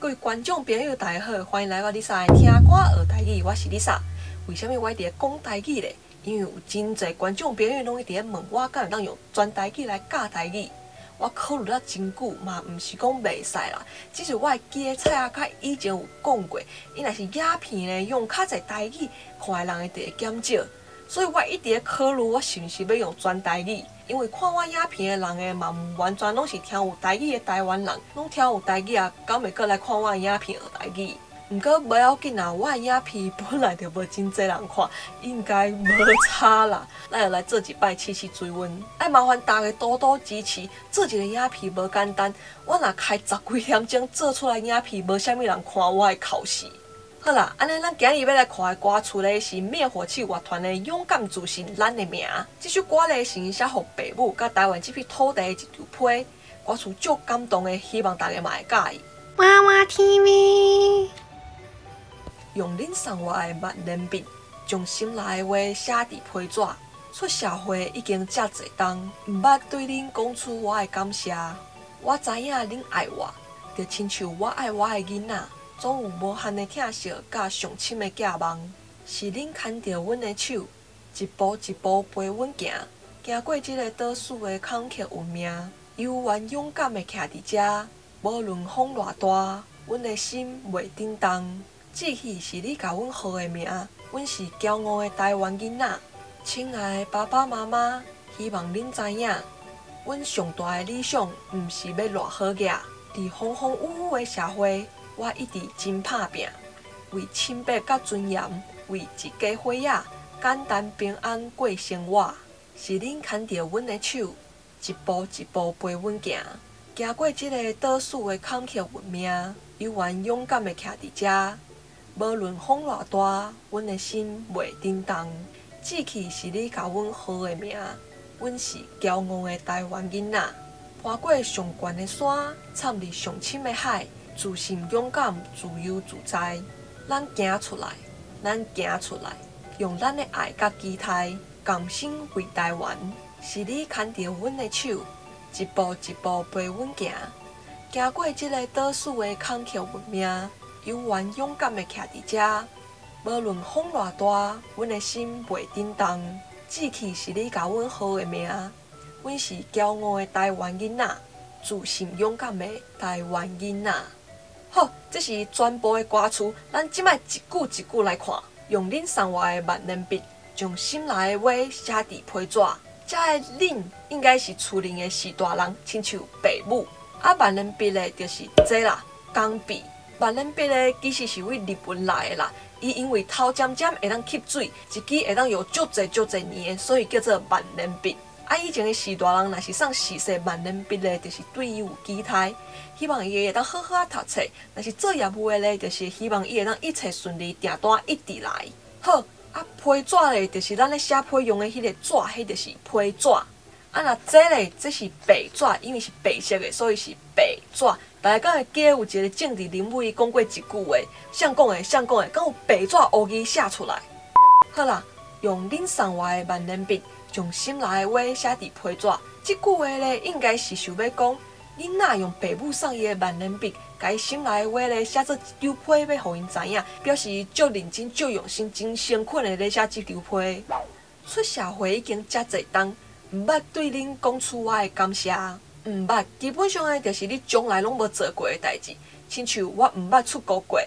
各位觀眾朋友，大家好，歡迎來到 Lisa 的聽歌學台語，我是 Lisa。為啥物我一直咧講台語咧？因為有真濟觀眾朋友攏一直咧問我，敢會當用全台語來教台語？我考慮了真久，嘛毋是講袂使啦，只是我會記的菜仔較以前有講過，伊若是影片咧用較濟台語，看的人會會減少，所以我一直咧考慮，我是毋是欲用全台語？因為看我影片的人咧，嘛毋完全攏是聽有台語的台灣人，攏聽有台語啊，敢會閣來看我的影片學台語？毋過無要緊啦，我的影片本來就無真濟人看，應該無差啦。咱就來做一擺試試水溫，愛麻煩大家多多支持。做一个影片無簡單，我若開十幾點鐘做出來影片，無啥物人看，我會哭死。好啦，按呢咱今日欲來看的歌曲咧，是滅火器樂團的《勇敢自信咱的名》。這首歌咧是寫予爸母佮台灣這片土地的一張批，歌詞足感動的，希望大家嘛會佮意。娃娃 TV。用恁送我的萬年筆，將心內的話寫佇批紙。出社會已經遮濟冬，毋捌對恁講出我的感謝。我知影恁愛我，就親像我愛我的囡仔，總有無限的疼惜佮上深的寄望。是恁牽著阮的手，一步一步陪阮行，行過這个島嶼的坎坷運命，猶原勇敢的徛佇遮，無論風偌大，阮的心袂振動。志氣是你共阮號的名，阮是驕傲的台灣囡仔。親愛的爸爸媽媽，希望恁知影，阮上大的理想毋是欲偌好額。佇風風雨雨的社會，我一直真拍拚，為清白佮尊嚴，為一家伙仔簡單平安過生活。是恁牽著阮的手，一步一步陪阮行，行過這个島嶼的坎坷運命，猶原勇敢的徛佇遮。無論風偌大，阮的心袂振動。志氣是你共阮號的名，阮是驕傲的台灣囡仔。攀過上懸的山，參入上深的海，自信勇敢，自由自在。咱行出來，咱行出來，用咱的愛佮期待，甘心為台灣。是你牽著阮的手，一步一步陪阮行，行過這個島嶼的坎坷運命。猶原勇敢的徛佇遮，無論風偌大，阮的心袂振動。志氣是你共阮號的名，阮是驕傲的台灣囡仔，自信勇敢的台灣囡仔。好，這是全部的歌詞，咱這擺一句一句來看。用恁送我的萬年筆，將心內的話寫佇批紙。遮的恁應該是厝裡的序大人，親像爸母。啊，萬年筆咧就是這啦，鋼筆。萬年筆咧，其實是佇日本來的啦。伊因為頭尖尖會當吸水，一支會當用足濟足濟年的，所以叫做萬年筆。啊，以前的序大人若是送序細萬年筆咧，就是對伊有期待，希望伊會當好好仔讀冊。若是做業務的咧，就是希望伊會當一切順利，訂單一直來。好，啊，批紙咧，就是咱咧寫批用的彼個紙，彼就是批紙。啊，若這咧，這是白紙，因為是白色的，所以是白紙。大家敢會記得有一个政治人物伊講過一句話，誰講的？誰講的？敢有白紙烏字寫出來？好啦，用恁送我的萬年筆，將心內的話寫佇批紙。這句話咧，應該是想欲講，囡仔用爸母送伊的萬年筆，共伊心內的話咧寫做一張批，欲予𪜶知影，表示伊足認真、足用心、真誠懇的咧寫這張批。出社會已經遮濟冬，毋捌對恁講出我的感謝。毋捌，基本上咧，就是你從來攏無做過的代誌，親像我毋捌出國過，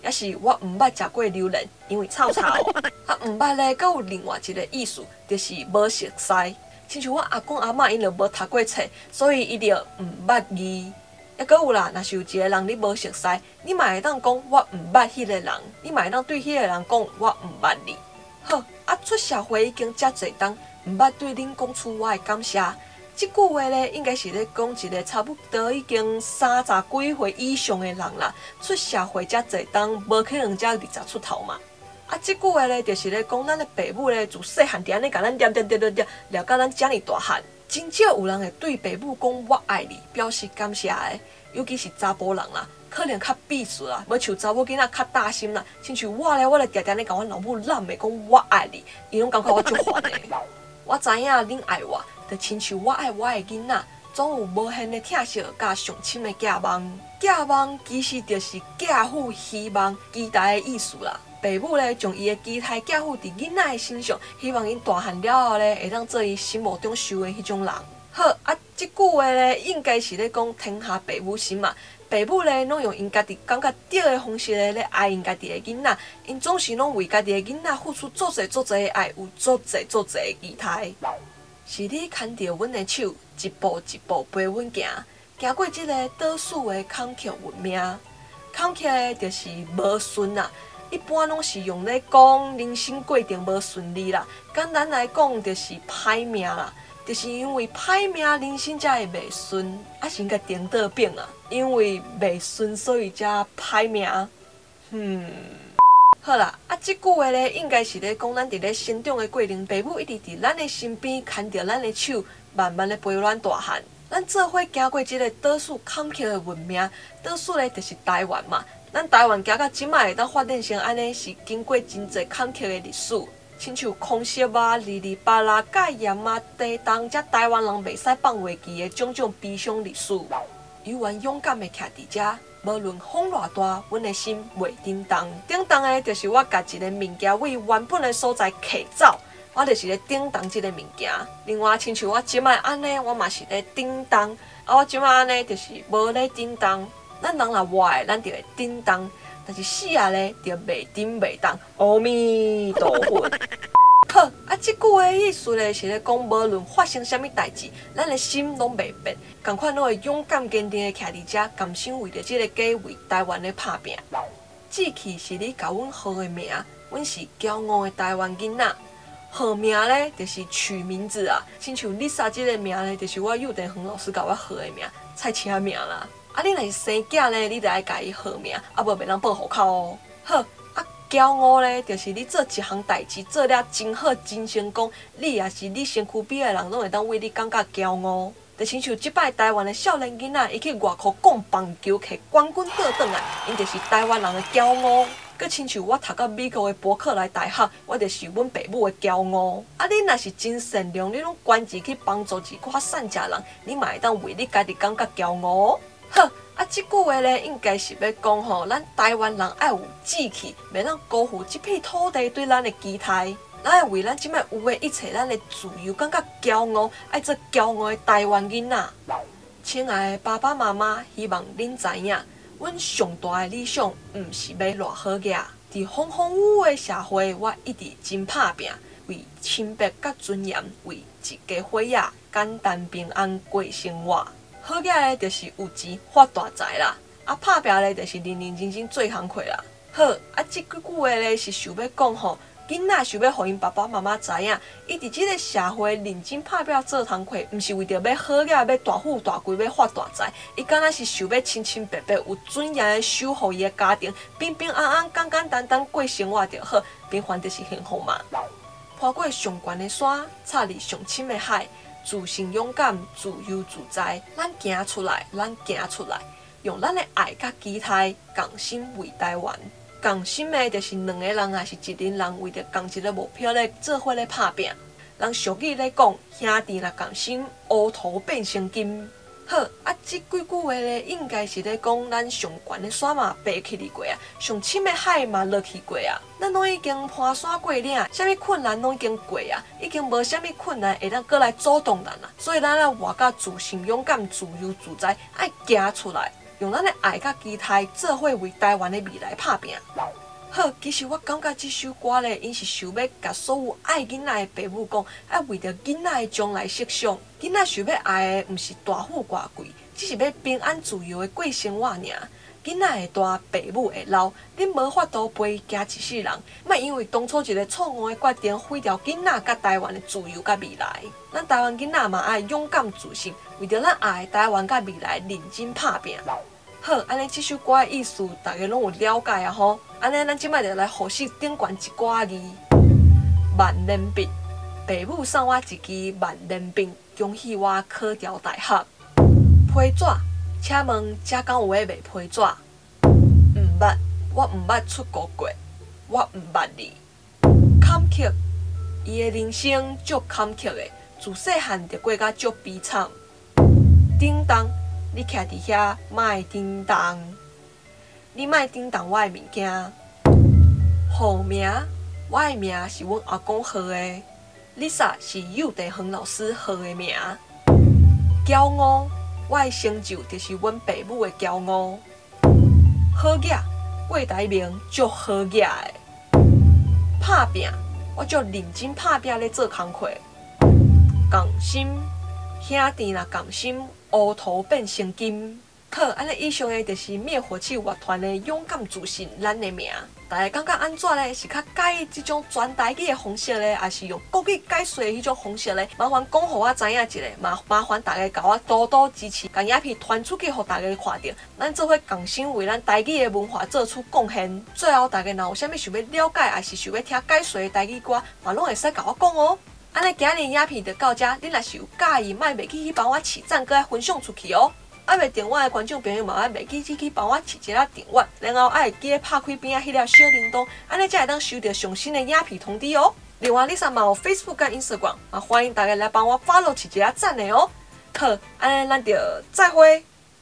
抑是我毋捌食過榴蓮，因為臭臭。啊，毋捌咧，閣有另外一个意思，就是無熟似。親像我阿公阿嬤𪜶就無讀過冊，所以伊就毋捌字。抑閣有啦，若是有一个人你無熟似，你嘛會當講我毋捌彼个人，你嘛會當對彼个人講我毋捌你。好，啊，出社會已經遮濟冬，毋捌對恁講出我的感謝。這句話咧，應該是咧講一个差不多已經三十幾歲以上的人啦，出社會遮濟冬，無可能才二十出頭嘛。啊，這句話咧，就是咧講咱的爸母咧，自細漢就按呢共咱念念念念念，念到咱遮爾大漢。真少有人會對爸母講我愛你，表示感謝的，尤其是查埔人啦，可能較鄙視啦，無像查某囡仔較大心啦。親像我咧，我咧定定咧共阮老母攬的講我愛你，伊攏感覺我足煩的。我知影恁愛我，就親像我愛我的囡仔，總有無限的疼惜佮上深的寄望。寄望其實就是寄付希望、期待的意思啦。爸母咧，將伊的期待寄付佇囡仔的身上，希望𪜶大漢了後咧，會當做伊心目中想的彼種人。好，啊，這句話咧，應該是咧講天下父母心嘛。爸母咧，攏用𪜶家己感覺對的方式咧，咧愛𪜶家己的囡仔，𪜶總是攏為家己的囡仔付出足濟足濟的愛，有足濟足濟的期待。是你牽著阮的手，一步一步陪阮行，行過這个島嶼的坎坷運命。坎坷的就是無順啊，一般攏是用咧講人生過程無順利啦。簡單來講，就是歹命啦。就是因為歹命，人生才會袂順，抑是應該顛倒反啊？因為袂順，所以才歹命。好啦，啊，這句話咧，應該是咧講咱佇咧成長的過程，爸母一直佇咱的身邊牽著咱的手，慢慢咧陪咱大漢。咱做伙行過這个島嶼坎坷的運命，島嶼咧就是台灣嘛。咱台灣行到這擺會當發展成按呢，是經過真濟坎坷的歷史。親像空襲啊、二二八啦、戒嚴啊、地動，這台灣人袂使放袂記的種種悲傷歷史。猶原勇敢的徛佇遮，無論風偌大，阮的心袂振動。振動的，就是我共一个物件對原本的所在提走，我就是咧振動這个物件。另外，親像我這擺按呢，我嘛是咧振動。啊，我這擺按呢，就是無咧振動。咱人若活的，咱就會振動。但是死啊咧，就袂振袂動。阿彌陀佛。好，啊，這句話意思咧是咧講，無論發生啥物代誌，咱的心攏袂變，仝款攏會勇敢堅定的徛佇遮，甘心為著這个家，為台灣咧拍拚。志氣是你共阮號的名，阮是驕傲的台灣囡仔。號名咧，就是取名字啊，親像 Lisa 這个名咧，就是我幼稚園老師共我號的名，菜市仔名啦。啊，你若是生囝咧，你就愛共伊號名，啊無袂當報戶口哦。好，啊，驕傲咧，就是你做一項代誌做了真好、真成功，你抑是你身軀邊的人，攏會當為你感覺驕傲。就親像這擺台灣的少年囡仔，伊去外國摃棒球，摕冠軍倒轉來，𪜶就是台灣人的驕傲。閣親像我讀到美國的伯克萊大學，我就是阮爸母的驕傲。啊，你若是真善良，你攏捐錢去幫助一寡散食人，你嘛會當為你家己感覺驕傲。好，啊，這句話咧，應該是欲講吼，咱台灣人愛有志氣，袂當辜負這片土地對咱的期待。咱愛為咱這擺有的一切，咱的自由感覺驕傲，愛做驕傲的台灣囡仔。親愛的爸爸媽媽，希望恁知影，阮上大的理想，毋是欲偌好額。佇風風雨雨的社會，我一直真拍拚，為清白佮尊嚴，為一家伙仔簡單平安過生活。好額的，就是有錢發大財啦，啊拍拚咧，就是認認真真做工課啦。好，啊，這幾句話咧是想欲講吼，囡仔想欲予𪜶爸爸媽媽知影，伊佇這个社會認真拍拚做工課，毋是為著欲好額、欲大富大貴、欲發大財，伊敢若是想欲清清白白、有尊嚴的守護伊的家庭，平平安安、簡簡單單過生活就好，平凡就是幸福嘛。攀過上懸的山，插入上深的海。自信勇敢，自由自在，咱行出來，咱行出來，用咱的愛佮期待，仝心為台灣。仝心的，就是兩個人抑是一群人，為著仝一个目標咧做伙咧拍拚。人俗語咧講，兄弟若仝心，烏頭變成金。好，啊，這幾句話咧，應該是咧講咱上懸的山嘛爬起去過啊，上深的海嘛落去過啊，咱攏已經攀山過嶺，啥物困難攏已經過啊，已經無啥物困難會當閣來阻擋咱啊。所以咱愛活甲自信、勇敢、自由自在，愛行出來，用咱的愛佮期待，做伙為台灣的未來拍拚。好，其實我感覺這首歌咧，𪜶是想欲共所有愛囡仔的爸母講，愛為著囡仔的將來設想。囡仔想欲愛的，毋是大富大貴，只是欲平安自由的過生活爾。囡仔會大，爸母會老，恁無法度陪伊行一世人。莫因為當初一个錯誤的決定，毀掉囡仔佮台灣的自由佮未來。咱台灣囡仔嘛愛勇敢自信，為著咱愛的台灣佮未來認真拍拚。好，按呢這首歌的意思，大家攏有了解啊吼。按呢，咱這擺就來復習頂懸一寡字。萬年筆，爸母送我一支萬年筆，恭喜我考著大學。批紙，請問這敢有咧賣批紙？毋捌，我毋捌出國過，我毋捌你。坎坷，伊的人生足坎坷的，自細漢就過甲足悲慘。叮當，你徛佇遐莫叮當，你莫叮當我的物件。號名，我的名是阮阿公號的，Lisa 是幼地恆老師號的名。驕傲，我的成就就是阮爸母的驕傲。好額，郭台銘足好額的。拍拚，我足認真拍拚咧做工課。仝心，兄弟若仝心，烏頭變成金。好，按呢以上的就是滅火器樂團的勇敢自信，咱的名。大家感覺按怎咧？是較佮意這種全台語的方式咧，抑是用國語解說的彼種方式咧？麻煩講予我知影一下，麻煩大家共我多多支持，共影片傳出去，予大家看著。咱做伙仝心為咱台語的文化做出貢獻。最後，大家若有啥物想欲了解，抑是想欲聽解說的台語歌，嘛攏會使共我講哦。按呢，今日影片就到遮，恁若是有佮意，莫袂記去幫我揤讚，閣愛分享出去哦。猶未訂閱的觀眾朋友嘛，愛袂記去幫我揤一下訂閱，然後愛會記得拍開邊仔彼粒小鈴鐺，按呢才會當收著上新的影片通知哦。另外，Lisa 嘛有 Facebook 佮 Instagram，嘛歡迎大家來幫我 follow 揤一下讚的哦。好，按呢咱就再會。